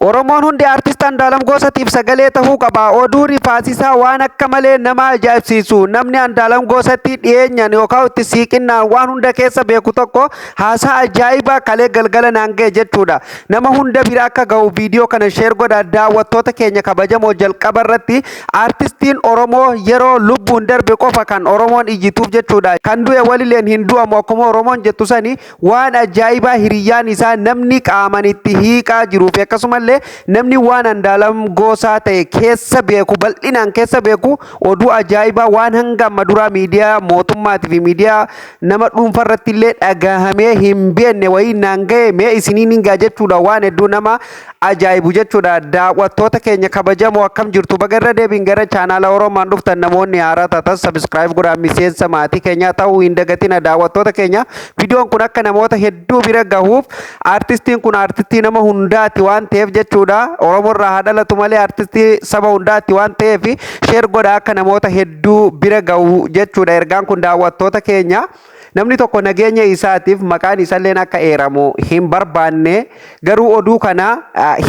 Oromoon hundi Artist Andu'aalam Goosatiif sagalee tahuu qaba. Oduu rifaasisaa waan akka malee nama ajaa'ibsiisu. Namni Andu'aalam Goosatti dhiyeenyaan yookaan itti siiqinnaan waan hunda keessa beeku tokko haasaa ajaa'ibaa kalee galgala naan ga'e jechuudha. Nama hunda bira akka ga'u viidiyoo kana share godha. Daawwattoota keenya kabajamoo, jalqaba irratti artistiin Oromoo yeroo lubbuun darbe qofa kan Oromoon iyyituuf jechuudha. Kan du'e walileen hin du'amu akkuma Oromoon jettu sani, waan ajaa'ibaa hiriyyaan isaa, namni qaaman itti hiiqaa jiruu fi akkasumallee namni waan Andu'aalam Goosaa ta'e keessa beeku, bal'inaan keessa beeku, oduu ajaa'ibaa waan hanga amma duraa miidiyaa mootummaatii fi miidiyaa nama dhuunfaa irratti illee dhagahamee hin beekne wayii naan ga'e. Mee isiniin hin ga'a jechuudha. Waan hedduu nama ajaa'ibu jechuudha. Daawwattoota keenya kabajamoo, akkam jirtu? Baga irra deebiin gara chaanaala Oromaan dhuftan. Namoonni haaraa taatan subscribe godhaa, miseensa maatii keenyaa ta'uu hin dagatina. Daawwattoota keenya, viidiyoon kun akka namoota hedduu bira gahuuf, artistiin kun artistii nama hundaati waan ta'eef jechuudha, Oromoo irraa haa dhalatu malee artistii saba hundaati waan ta'eef, share godhaa akka namoota hedduu bira gahu jechuudha ergaan kun. Daawwattoota keenya, namni tokko nageenya isaatiif maqaan isaalleen akka eeramu hin barbaanne, garuu oduu kana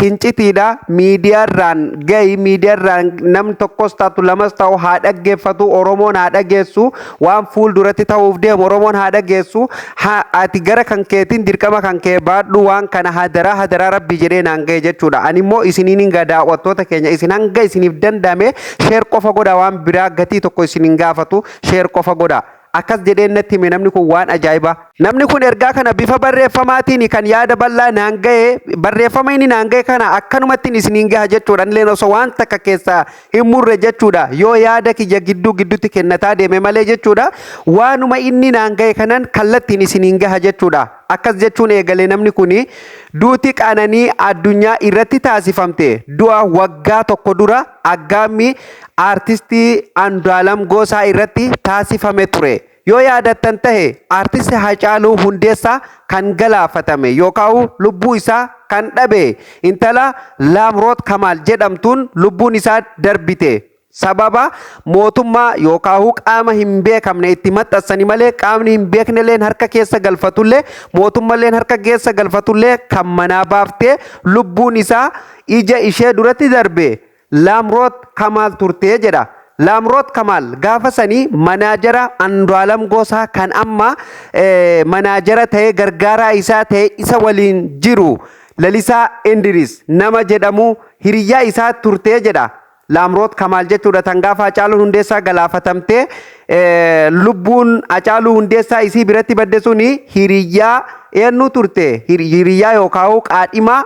hincitiidha miidiyaarraan gahi, miidiyaarraan namni tokkos taatu lamas ta'u haa dhaggeeffatu, Oromoon haa dhageessu, waan fuulduratti ta'uuf deemu Oromoon haa dhageessu. Ati gara kan keetiin dirqama kan kee baadhu, waan kana hadaraa hadaraa rabbi jedhee naan gahe jechuudha. Ani immoo isiniin hin daawwattoota keenya, isin hanga isiniif danda'ame share qofa godha, waan biraa gatii tokko isin hin gaafatu, share qofa godha. Akkas jedhee natti hime namni kun, waan ajaa'ibaa. Namni kun ergaa kana bifa barreeffamaatiin kan yaada bal'aa naan gahe, barreeffama inni naan gahe kana akkanumatti isiniin gaha jechuudha. Illeen osoo waan takka keessaa hin murre jechuudha. Yoo yaada kiyya gidduu gidduutti kennataa deeme malee jechuudha. Waanuma inni naan gahe kanan kallattiin isiniin gaha jechuudha. Akkas jechuun eegale namni kuni: duuti Qananii Addunyaa irratti taasifamte du'a waggaa tokko dura aggaammii aartistii Andu'aalam Gosaa irratti taasifame ture. Yoo yaadattan tahe, aartisti Hacaaluu Hundeessaa kan galaafatame yookaan lubbuu isaa kan dhabe intala Laamroot Kamaal jedhamtuun lubbuun isaa darbite. Sababa mootummaa yookaan qaama hin beekamne itti maxxansanii malee, qaamni hin beeknelleen harka keessa galfatullee, mootummalleen harka keessa galfatullee, kan manaa baaftee lubbuun isaa ija ishee duratti darbe Laamroot Kamaal turtee jedha. Laamroot Kamaal gaafa sanii manaajara Andu'aalam Gosaa kan amma manaajara ta'ee, gargaaraa isaa ta'e, isa waliin jiru Lalisaa Indiris nama jedhamu hiriyyaa isaa turtee jedha. Laamroot Kamaal jechuudha, tan gaafa Hacaaluu Hundeessaa galaafatamtee lubbuun Hacaaluu Hundeessaa isii biratti badde suni hiriyyaa eenyu turte? Hiriyyaa yookaan qaadhimaa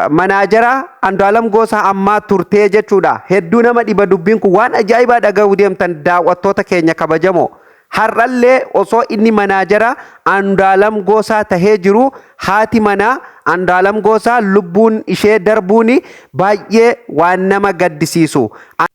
manaajara Andu'aalam Gosaa ammaa turtee jechuudha. Hedduu nama dhiba dubbiin kun, waan ajaa'ibaa dhaga'uu deemtan, daawwattoota keenya kabajamoo. Har'allee osoo inni manaajara Andu'aalam Gosaa tahee jiru haati manaa Andu'aalam Gosaa lubbuun ishee darbuun baay'ee waan nama gaddisiisu.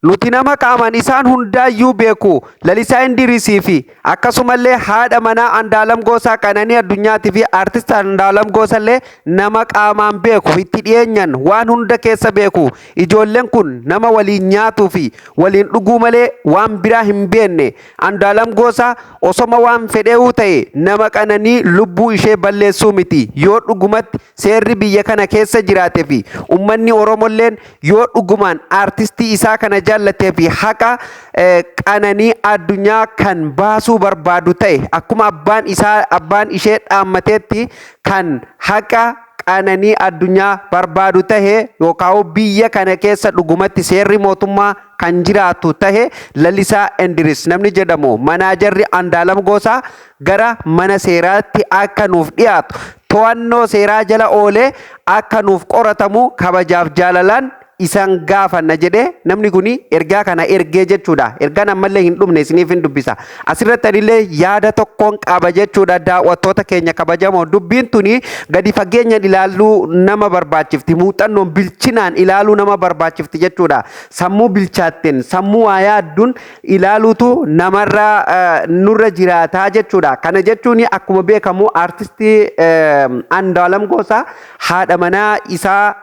Nuti nama qaaman isaan hundaayyuu beeku, Lalisaa Indirisii fi akkasumallee haadha manaa Andu'aalam Gosaa Qananii Addunyaatii fi aartist Andu'aalam Gosallee nama qaamaan beeku, itti dhiyeenyan waan hunda keessa beeku. Ijoolleen kun nama waliin nyaatuu fi waliin dhuguu malee waan biraa hin beekne. Andu'aalam Gosaa osoma waan fedhee'uu ta'e nama Qananii lubbuu ishee balleessuu miti. Yoo dhugumatti seerri biyya kana keessa jiraate fi uummanni Oromolleen yoo dhugumaan aartistii isaa kana jaallatee fi haqa Qananii Addunyaa kan baasuu barbaadu ta'e, akkuma abbaan isaa, abbaan ishee dhaammateetti kan haqa Qananii Addunyaa barbaadu tahe, yookaan biyya kana keessa dhugumatti seerri mootummaa kan jiraatu tahe, Lalisaa Indiris namni jedhamu manaajarri Andaalam Gosaa gara mana seeraatti akka nuuf dhiyaatu, to'annoo seeraa jala oolee akka nuuf qoratamu kabajaaf jaalalaan isaan gaafanna jedhee namni kun ergaa kana ergee jechuudha. Ergaan ammallee hin dhumne, isiniif hin dubbisa. Asirratti anillee yaada tokkoon qaba jechuudha, daawwattoota keenya kabajamoo. Dubbiin tuni gadi fageenyaan ilaaluu nama barbaachifti. Muuxannoon bilchinaan ilaaluu nama barbaachifti jechuudha. Sammuu bilchaatteen, sammuu waa yaadduun ilaaluutu namarra nurra jiraataa jechuudha. Kana jechuun akkuma beekamu aartistii Andu'aalam Gosaa haadha manaa isaa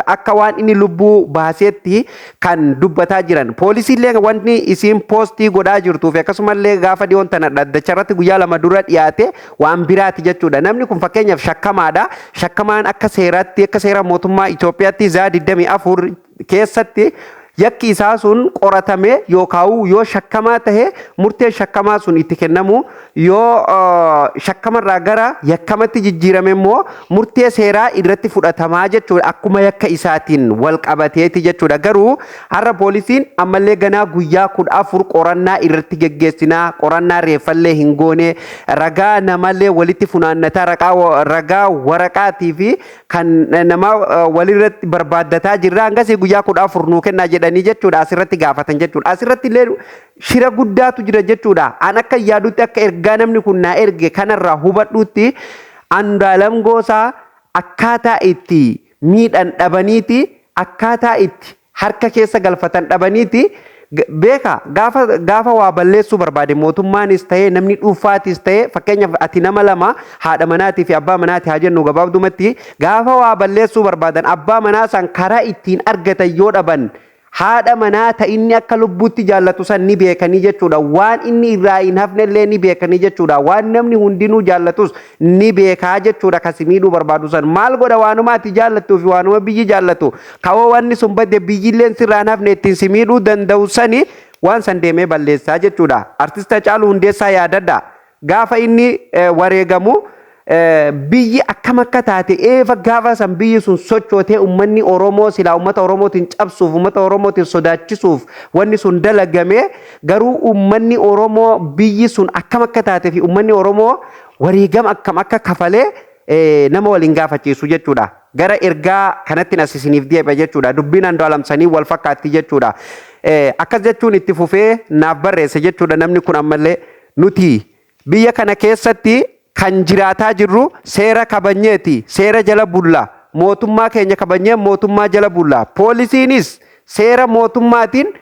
akka waan inni lubbuu lubbuu baaseetti kan dubbataa jiran. Poolisiillee wanni isiin post godhaa jirtuu fi akkasumallee gaafa dhiyoon tana dhaddacha irratti guyyaa 2 dura dhiyaate waan biraati jechuudha. Namni kun fakkeenyaaf shakkamaadha. Shakkamaan akka seeraatti, akka seera mootummaa Itoophiyaatti zaa 24 keessatti yakki isaa sun qoratame yookaan yoo shakkamaa tahe murteen shakkamaa sun itti kennamu, yoo shakkamarraa gara yakkamatti jijjiirame immoo murtee seeraa irratti fudhatamaa jechuudha, akkuma yakka isaatiin wal qabateeti jechuudha. Garuu har'a poolisiin ammallee ganaa guyyaa 14 qorannaa irratti geggeessinaa, qorannaa reeffallee hin goone, ragaa namallee walitti funaannataa, ragaa waraqaatii fi kan nama walirratti barbaaddataa jirra, hangasii guyyaa 14 nuu kennaa jedhanii jechuudha asirratti gaafatan jechuudha. Asirratti illee shira guddaatu jira jechuudha. An akka yaadutti, akka ergaa namni kun naa erge kanarraa hubadhutti, Andu'aalam Goosaa akkaataa itti miidhan dhabaniiti, akkaataa itti harka keessa galfatan dhabaniiti. Beeka, gaafa waa balleessuu barbaade mootummaanis ta'ee namni dhuunfaatis ta'ee, fakkeenyaaf ati nama lama, haadha manaatii fi abbaa manaati haa jennu, gabaabdumatti gaafa waa balleessuu barbaadan abbaa manaa san karaa ittiin argatan yoo dhaban, haadha manaa ta inni akka lubbuutti jaallatu san ni beekanii jechuudha. Waan inni irraa hin hafnellee ni beekanii jechuudha. Waan namni hundinuu jaallatus ni beekaa jechuudha. Kasi miidhuu barbaadu san maal godha? Waanuma ati jaallattuu fi waanuma biyyi jaallatu kawoo wanni sun badde biyyilleen sirraa hin hafne ittiin si miidhuu danda'u sani waan san deemee balleessaa jechuudha. Artist Hacaaluu Hundeessaa yaadadha. Gaafa inni wareegamu biyyi akkam akka taate, eefa gaafa san biyyi sun sochootee, uummanni Oromoo silaa uummata Oromootiin cabsuuf, uummata Oromootiin sodaachisuuf wanni sun dalagame, garuu uummanni Oromoo biyyi sun akkam akka taate fi uummanni Oromoo wareegama akkam akka kafalee nama waliin gaafachiisu jechuudha. Gara ergaa kanatti as isiniif deebi'a jechuudha. Dubbiin Andu'aalam sanii wal fakkaatti jechuudha. Akkas jechuun itti fufee naaf barreesse jechuudha namni kun ammallee: nuti biyya kana keessatti kan jiraataa jirru seera kabajneeti, seera jala bulla, mootummaa keenya kabajnee mootummaa jala bulla. Poolisiinis seera mootummaatiin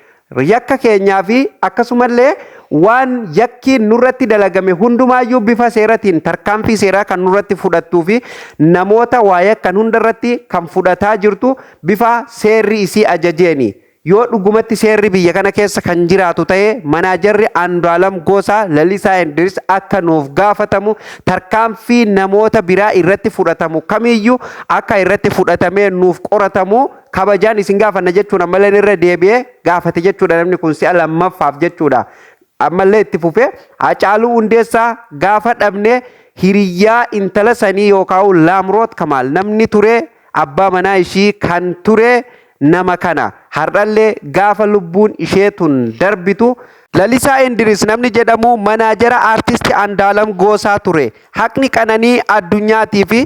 yakka keenyaa fi akkasumallee waan yakki nurratti dalagame hundumaayyuu bifa seeratiin tarkaanfii seeraa kan nurratti fudhattuu fi namoota waa yakkan hundarratti kan fudhataa jirtu bifa seerri isii ajajeeni. Yoo dhugumatti seerri biyya kana keessa kan jiraatu ta'e, manaajarri Andu'aalam Gosaa Lalisaa Indiris akka nuuf gaafatamu, tarkaanfii namoota biraa irratti fudhatamu kamiyyuu akka irratti fudhatamee nuuf qoratamu kabajaan isin gaafanna jechuun ammallee irra deebi'ee gaafate jechuudha namni kun si'a lammaffaaf jechuudha. Ammallee itti fufee, Hacaaluu Hundeessaa gaafa dhabne hiriyyaa intala sanii yookaan Laamroot Kamaal namni ture, abbaa manaa ishii kan ture nama kana. Har'allee gaafa lubbuun ishee tun darbitu Lalisaa Indiris namni jedhamu manaajara aartisti Andu'aalam Goosaa ture. Haqni Qananii Addunyaatii fi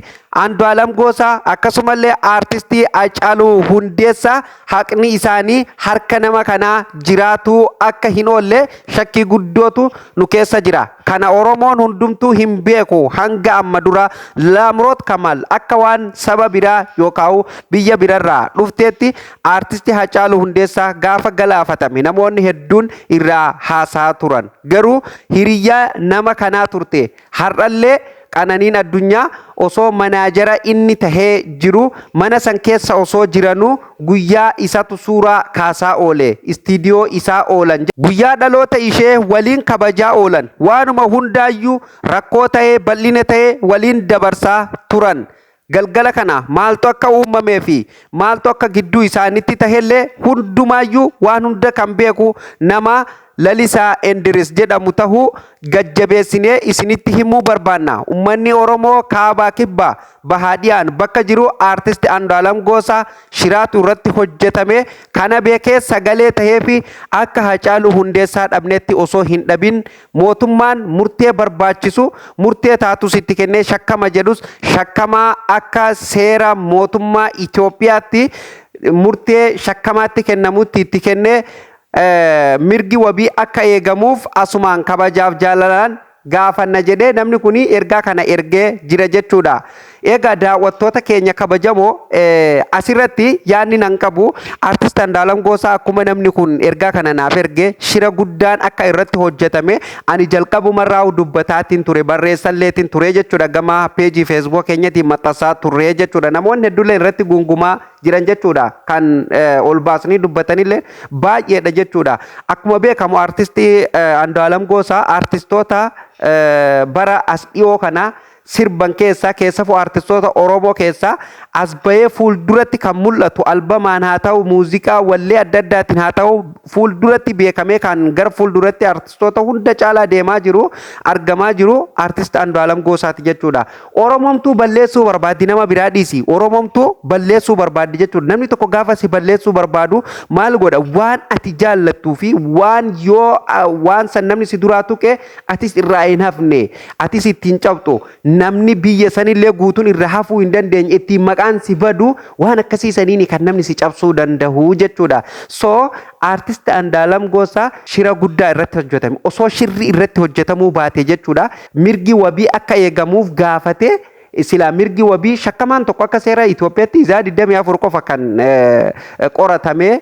Andu'aalam Goosaa akkasumallee aartistii Hacaaluu Hundeessaa haqni isaanii harka nama kanaa jiraatuu akka hin oolle shakkii guddootu nu keessa jira. Kana Oromoon hundumtuu hin beeku hanga amma dura. Laamroot Kamaal akka waan saba biraa yookaan biyya birarraa dhufteetti aartisti Hacaaluu Hundeessaa gaafa galaafatame namoonni hedduun irraa haasaa turan. Garuu hiriyyaa nama kanaa turte. Har'allee Qananiin Addunyaa osoo manaajara inni tahee jiru mana san keessa osoo jiranuu guyyaa isatu suuraa kaasaa oole, istiidiyoo isaa oolan, guyyaa dhaloota ishee waliin kabajaa oolan, waanuma hundaayyuu rakkoo ta'ee bal'ina ta'ee waliin dabarsaa turan. Galgala kana maaltu akka uumamee fi maaltu akka gidduu isaanitti tahellee hundumaayyuu waan hunda kan beeku nama Lalisaa Endiris jedhamu tahuu gajjabeessinee isinitti himuu barbaanna. Uummanni Oromoo kaabaa kibbaa bahaa dhiyaan bakka jiru aartisti Andu'aalam Goosaa shiraatu irratti hojjetame kana beekee sagalee tahee fi akka Hacaaluu Hundeessaa dhabnetti osoo hin dhabin mootummaan murtee barbaachisu murtee taatus itti kennee, shakkama jedhus shakkamaa akka seera mootummaa Itoophiyaatti murtee shakkamaatti kennamutti itti kennee mirgi wabii akka eegamuuf asumaan kabajaaf jaalalaan gaafanna jedhee namni kun ergaa kana ergee jira jechuudha. Egaa daawwattoota keenya kabajamoo, asirratti yaadni nan qabu, artist Andaalam Gosaa akkuma namni kun ergaa kana naaf erge, shira guddaan akka irratti hojjetame ani jalqabumarraa dubbataatiin ture, barreessalleetiin ture jechuudha. Gama peejii Facebook keenyatiin maxxansaa turre jechuudha. Namoonni hedduullee irratti gungumaa jiran jechuudha. Kan ol baasanii dubbatanillee baay'eedha jechuudha. Akkuma beekamu, artistii Andaalam Gosaa artistoota bara as dhiyoo kana sirban keessaa, keessafuu artistoota Oromoo keessaa as bahee fuulduratti kan mul'atu, albamaan haa ta'u, muuziqaa wallee adda addaatiin haa ta'u, fuulduratti beekamee kan gara fuulduratti artistoota hunda caalaa deemaa jiru, argamaa jiru artist Andu'aalam Gosaati jechuudha. Oromomtuu balleessuu barbaaddi, nama biraa dhiisi. Oromomtuu balleessuu barbaaddi jechuudha. Namni tokko gaafa si balleessuu barbaadu maal godha? Waan ati jaallattuu fi waan yoo waan san namni si duraa tuqe atis irraa hin hafne, atis ittiin cabxu, namni biyya sanillee guutuun irra hafuu hin dandeenye, ittiin maqaan si badu, waan akkasii saniini kan namni si cabsuu danda'u jechuudha. So artist Andaalam Gosaa shira guddaa irratti hojjetame. Osoo shirri irratti hojjetamuu baate jechuudha, mirgi wabii akka eegamuuf gaafate silaa mirgi wabii shakkamaan tokko akka seera Itoophiyaatti isaa 24 qofa kan qoratame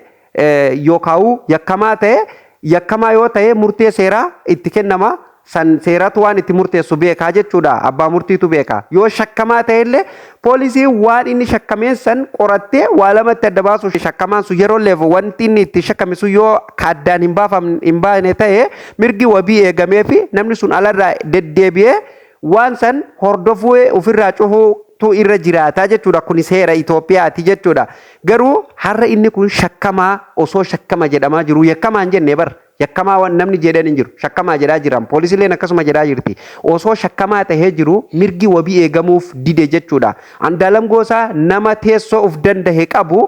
yookaan yakkamaa ta'e, yakkamaa yoo ta'e murtee seeraa itti kennama. San seeratu waan itti murteessu beekaa jechuudha. Abbaa murtiitu beeka. Yoo shakkamaa ta'e illee poolisiin waan inni shakkameen san qorattee waa lamatti adda baasu, shakkamaan sun yeroo leefu wanti inni itti shakkame sun yoo addaan hin baafamne, hin baane ta'e, mirgi wabii eegamee fi namni sun alarraa deddeebi'ee waan san hordofuu ofirraa cufuutu irra jiraataa jechuudha. Kuni seera Itoophiyaati jechuudha. Garuu har'a inni kun shakkamaa, osoo shakkama jedhamaa jiru, yakkamaa hin jenne bar. Yakkamaa waan namni jedhan hin jiru. Shakkamaa jedhaa jiran. Poolisiileen akkasuma jedhaa jirti. Osoo shakkamaa tahee jiru mirgi wabii eegamuuf dide jechuudha. Andaalam Gosaa nama teessoo of danda'e qabu,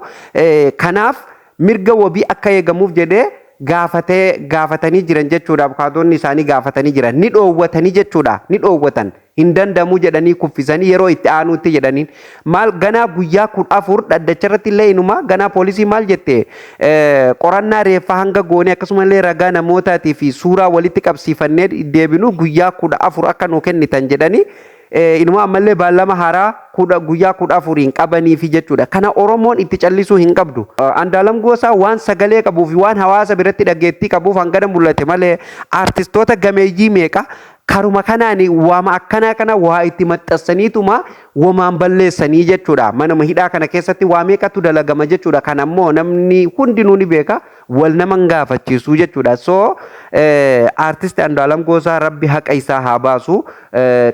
kanaaf mirga wabii akka eegamuuf jedhee gaafatee, gaafatanii jiran jechuudha. Abukaatonni isaanii gaafatanii jiran. Ni dhoowwatanii jechuudha. Ni dhoowwatan. Hin danda'amu jedhanii kuffisanii yeroo itti aanutti jedhaniin. Maal, ganaa guyyaa 14 dhaddacha irratti illee inuma ganaa poolisii maal jette? Qorannaa reeffaa hanga goonee, akkasumallee ragaa namootaatii fi suuraa walitti qabsiifannee deebinu guyyaa 14 akka nu kennitan jedhanii, inuma ammallee baallama haaraa guyyaa 14n qabaniifi jechuudha. Kana Oromoon itti callisuu hin qabdu. Andaalam Gosaa waan sagalee qabuu fi waan hawaasa biratti dhageettii qabuuf hangana mul'ate malee, artistoota gameeyyii meeqa karuma kanaan waama akkanaa kana waa itti maxxansaniituma wamaan balleessanii jechuudha. Manuma hidhaa kana keessatti waa meeqatu dalagama jechuudha. Kan ammoo namni hundinuu ni beeka, wal nama hin gaafachiisu jechuudha. So artist Andu'aalam Gosaa Rabbi haqa isaa haa baasu.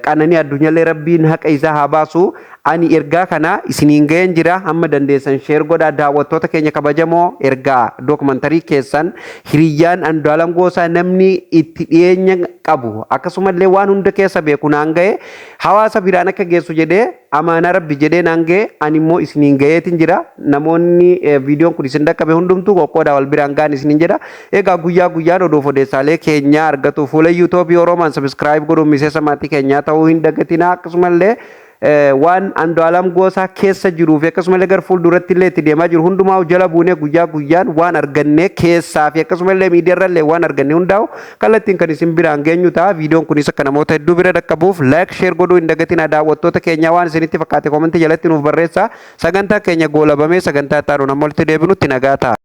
Qananii addunyaallee Rabbiin haqa isaa haa baasu. Ani ergaa kana isiniin ga'een jira. Hamma dandeessan share godhaa, daawwattoota keenya kabajamoo. Ergaa dookumantarii keessan hiriyyaan Andu'aalam Gosaa, namni itti dhiyeenya qabu, akkasumallee waan hunda keessa beeku naan ga'e, hawaasa biraan akka geessu jedhee, amaanaa Rabbi jedhee naan ga'e, ani immoo isiniin ga'eetiin jira. Namoonni viidiyoon kun isin dhaqqabe hundumtuu qoqqoodaa wal biraan ga'an isiniin jedha. Egaa guyyaa guyyaan oduuf odeessaalee keenyaa argatu fuula YouTube Oromaan subscribe godhuun miseensa maatii keenyaa ta'uu hin dagatinaa. Akkasumallee waan Andu'aalam Gosaa keessa jiruu fi akkasumallee gara fuulduratti illee itti deemaa jiru hundumaa jala buunee guyyaa guyyaan waan arganne keessaa fi akkasumallee miidiyaarra waan arganne hundaa'u kallattiin kan isin biraan geenyu ta'a. Viidiyoon kunis akka namoota hedduu bira dhaqqabuuf like, share godhuu hin dagatinaa. Daawwattoota keenyaa, waan isinitti fakkaate koomentii jalatti nuuf barreessaa. Sagantaa keenya goolabamee sagantaa itti aanu amma walitti deebinutti nagaa ta'a.